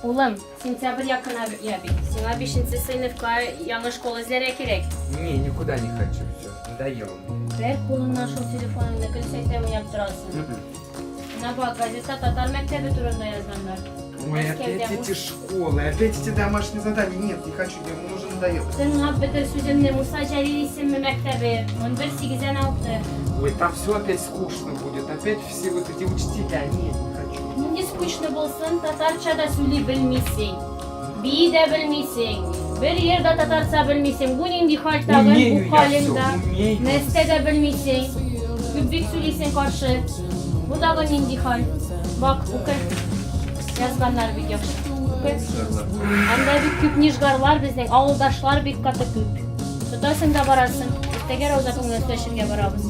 Улым, сентябрь якыная бит. Сиңа бишенче сыйныфка яңа школа эзләргә кирәк. Не, никуда не хочу, все, надоело мне. Бер кулыңнан шул телефоныңны гел сәйтә уйнап торасың. Менә бак, газетта татар мәктәбе турында язганнар. Ой, опять эти школы, опять эти домашние задания. Нет, не хочу, мне уже надоело. Тыңлап бетер сүземне, Муса Җәлил исемле мәктәбе, 11 сигездән алты. Ой, там все опять скучно будет, опять все вот эти учителя, нет, не хочу. Нинди скучно булсын, татарча да сөйли белмисең. Бии дә белмисең. Бер җыр да татарча белмисең. Бу нинди хәл тагын, Умею бу я хәлең всё, дә. умею. Нәрсә дә белмисең. Күп бик сөйлисең каршы. Бу тагын нинди хәл? Бак, укы. Язганнар бик яхшы. Укы. Анда бик күп нижгарлар безнең, авылдашлар бик каты күп. Тотасың да барасың. Иртәгә Рауза апаң белән сөйләшергә барабыз.